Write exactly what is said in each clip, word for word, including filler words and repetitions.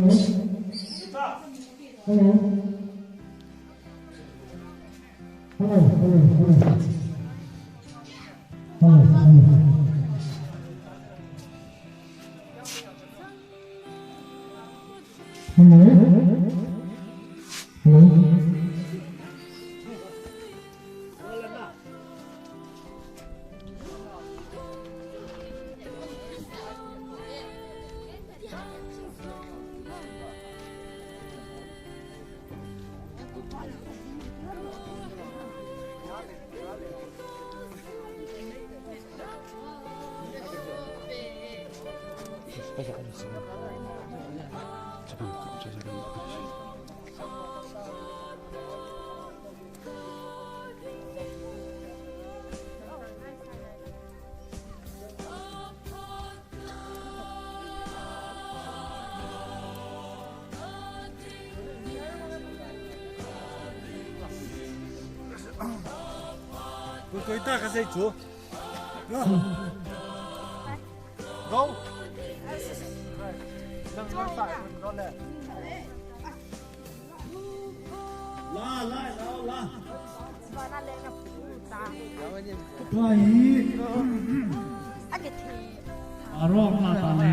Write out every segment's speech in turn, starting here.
Hello. Hello, hello, hello. Hello, hello. Hello. Hello. Koi, koi ta ka sei chu. Go. Go. Nang, nang sa, go le. La, la, la, la. Tua hi. Arong la ta le.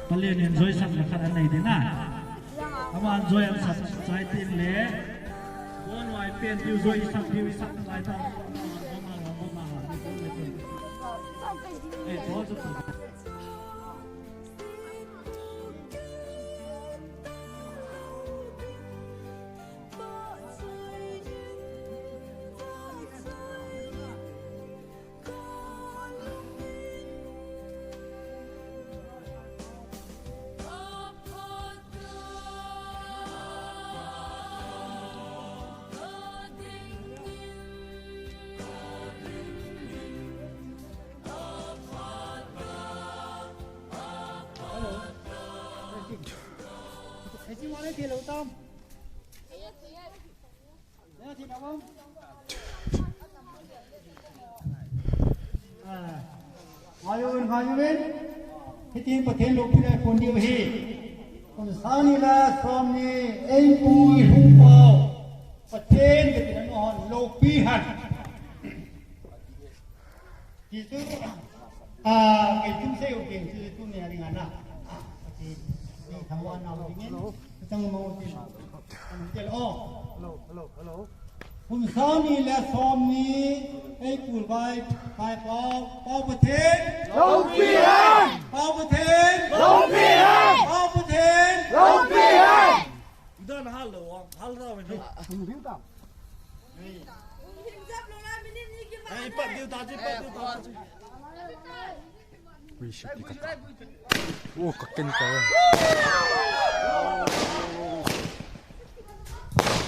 Palen enjoy sak na khat anei ding na. Ama enjoy an sak chai tin le. Bon wai pen diu joy sak diu sak chai ta. Eh, bon. Ngaiuvin, ngaiuvin. Hitin Pathen loupina kon diu ahi. Kum sang ni le som ni, eipui hung pao. Pathen kiti na hon loupi hen. Ti chu, a, kei chun sei u kei chu tunia ding a na. A, ti, ti thangvah nau dingin, chang mo ti. An tel o. Hello, hello, hello. Kum sang ni le som ni, eipui vai, vai pao, Pau Pathen. Loupi hen. Pau Pathen. Loupi hen. Pau Pathen. Loupi hen. Idan hal lo, hal ra wen. Hung hing ta. Ei, pat diu ta chi, pat diu ta chi. Ui, shit, ka ta. Oh, ka ken ta.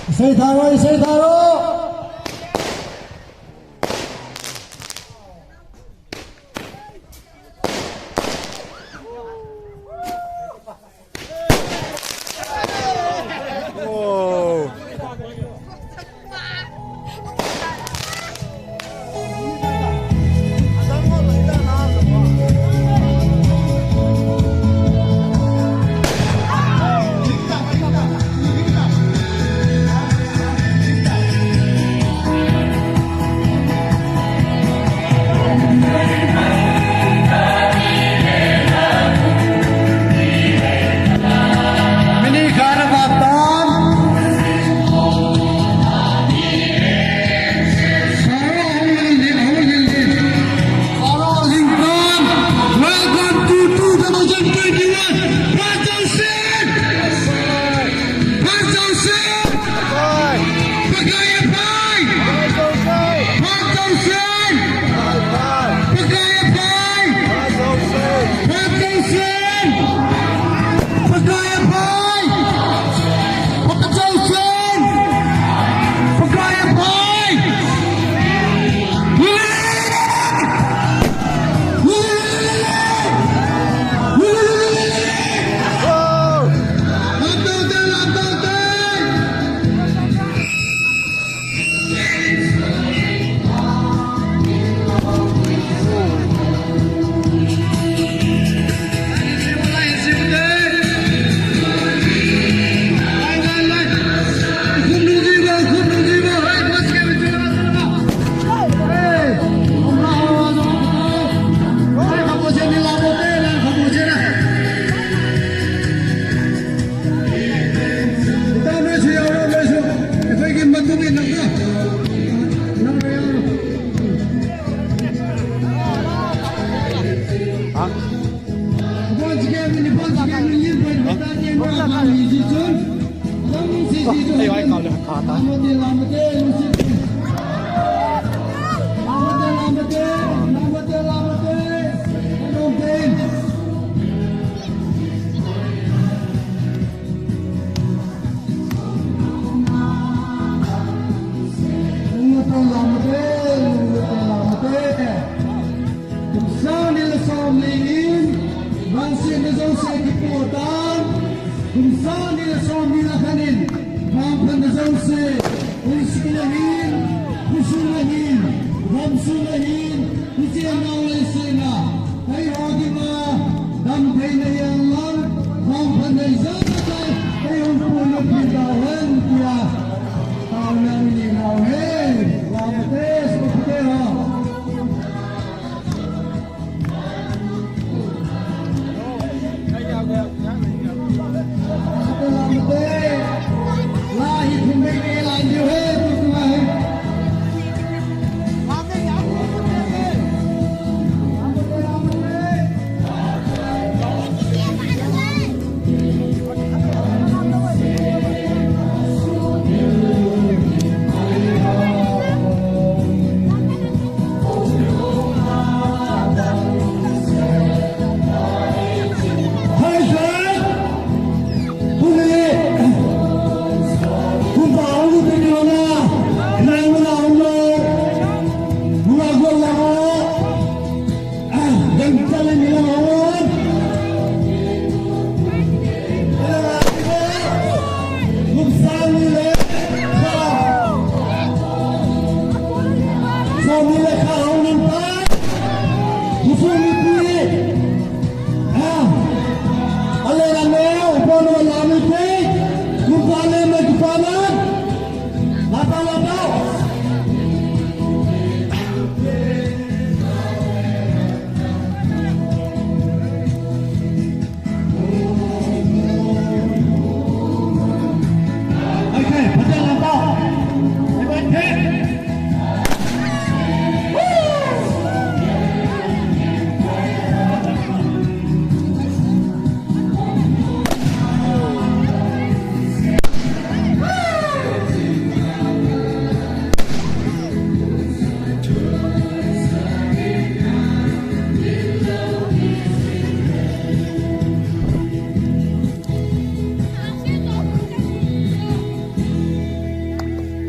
Isei tha ro, isei tha ro. Lamate, lamate, lamate, lamate, lamate. Lamate, lamate, lamate. Kum sang ni le som ni in, vangsetna jouse kipoh tan. Kum sang ni le som ni le khat in, vangphatna jouse, khosung le hin, khosung le hin, gamsung le hin, hiche nau le sena, eiho dinga, damtheina hihen lang, vangphatna ijat le, eihung puilut peh tauhen tia, taona nei nau hen, vangphat te, sopite ho.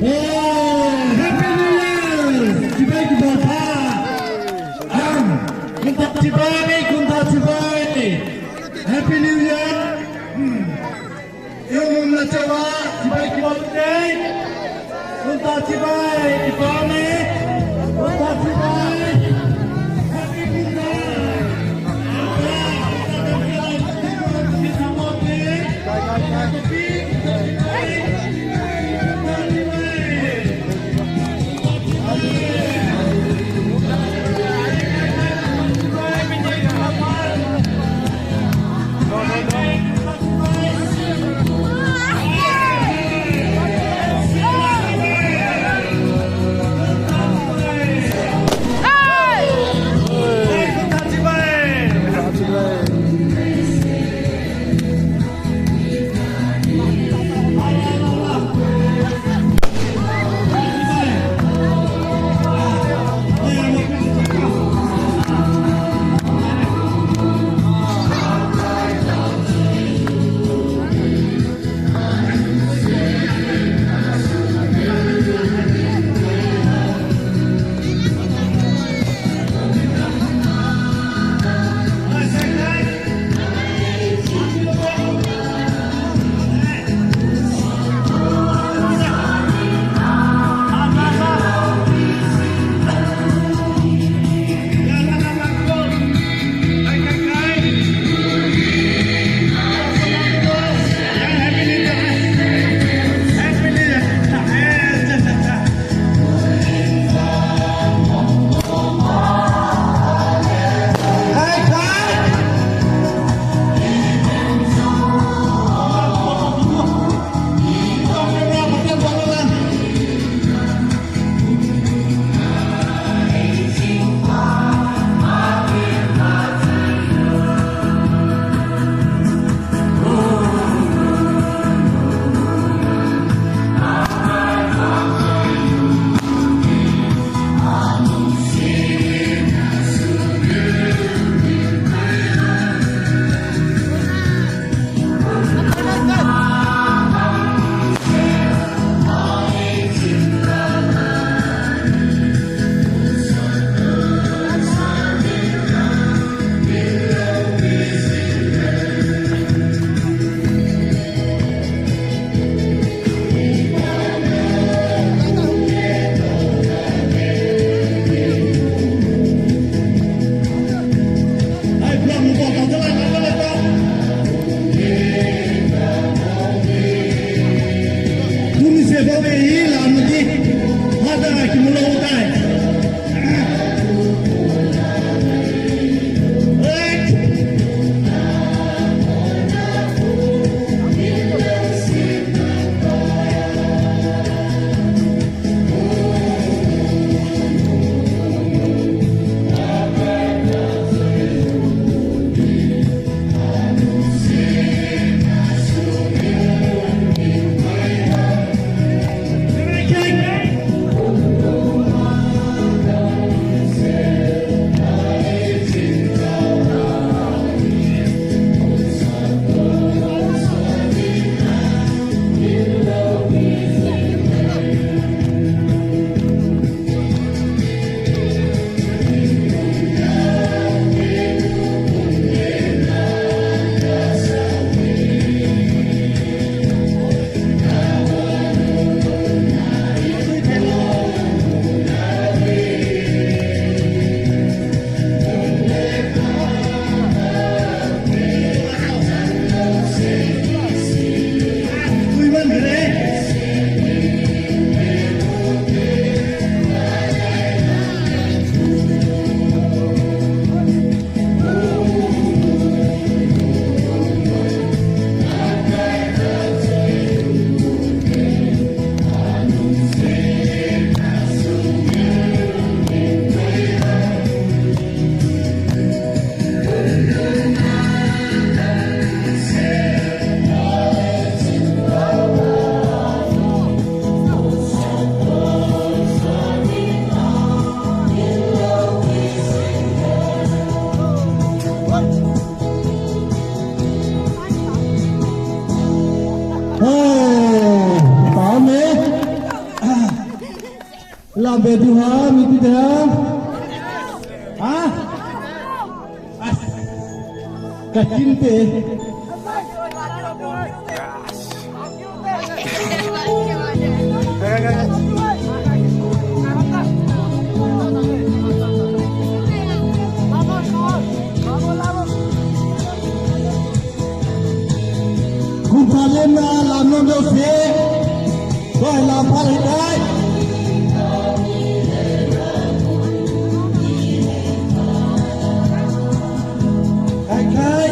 Oh, Happy New Year! Chibai kibol pha. Am, kum thah chibai, kum thah chibai. Happy New Year. Hmm. Ium na chewa, chibai kibol te. Kum thah chibai, kipah me. Kum thah chibai. Happy New Year. Lam be du ha, mi ti de ha. Ha? As. Kachin te. Kum pha lem na lam nom jouse. Koi lam pha lei tai. Kai kai.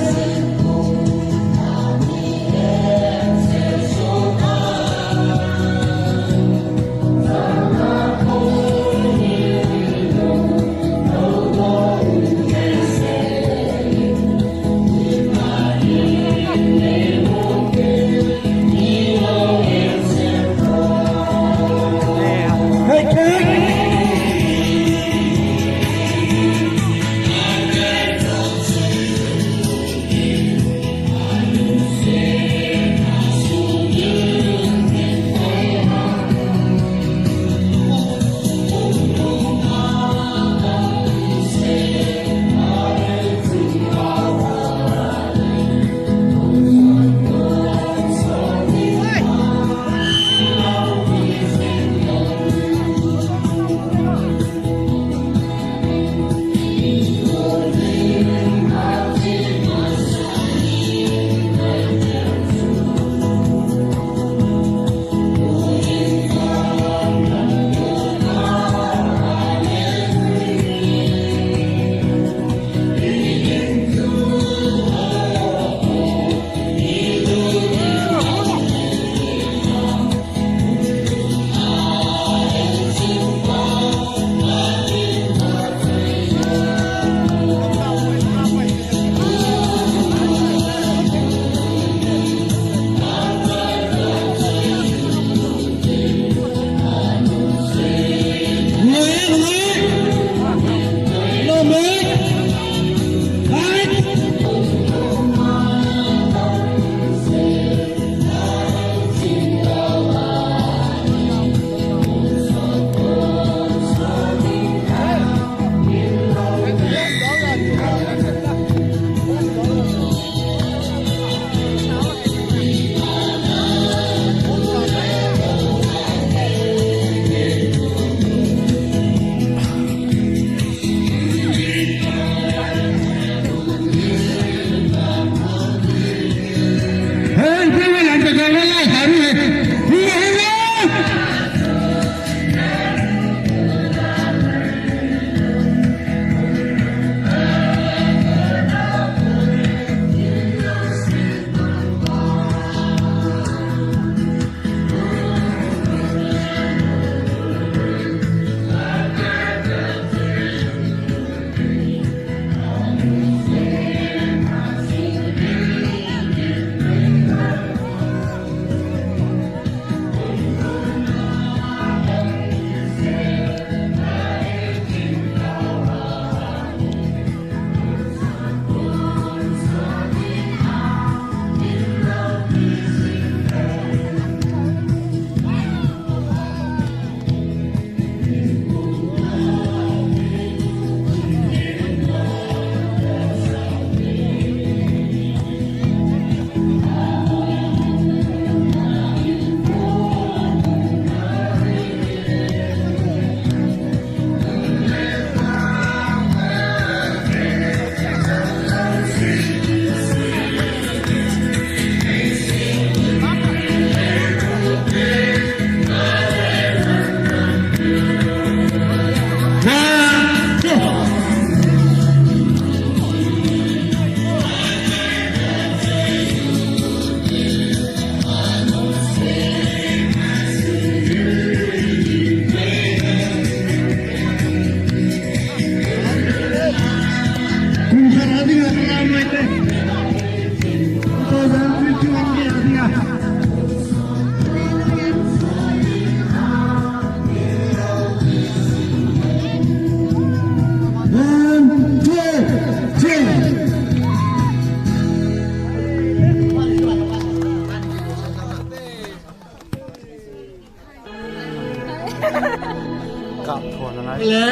Le,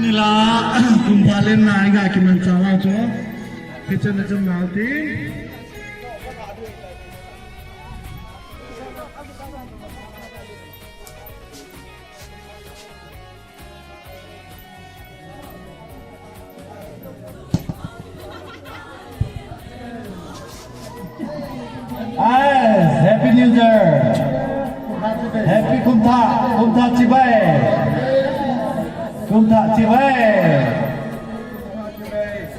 nila, kum pha lenna iga kimanchah u chu. Kitchen na chun nau ti. Ai, Happy New Year. Happy kum thah, kum thah chibai. Kum thah chibai.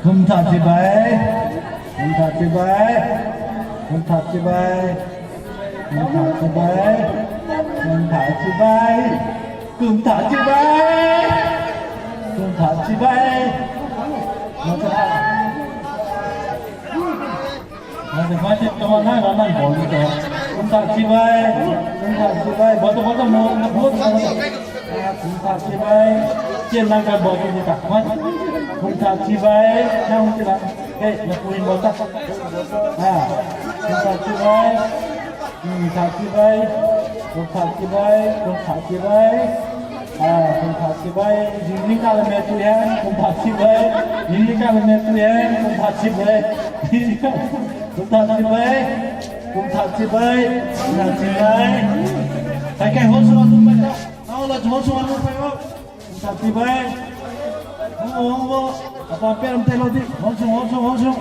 Kum thah chibai. Kum thah chibai. Kum thah chibai. Kum thah chibai. Kum thah chibai. Kum thah chibai. Kum thah chibai. Kum thah chibai. Kum thah chibai. Bol to, bol to, mo, mo, mo. Kum thah chibai. Chien lang ka bol to ta. Kum thah chibai. Nang ti la. Hey, na pu in bol ta. Ah, kum thah chibai. Kum thah chibai. Kum thah chibai. Kum thah chibai. Ah, kum thah chibai. Jing ni ka le me tu yan. Kum thah chibai. Jing ni ka le me tu yan. Kum thah chibai. Kum thah chibai. Kum thah chibai. Kum thah chibai. Kai kai ho su ho su pai ta. Au la ho su ho su pai o. Kum thah chibai. Ho ho ho. Apa pe am te lo di. Ho su ho su ho su.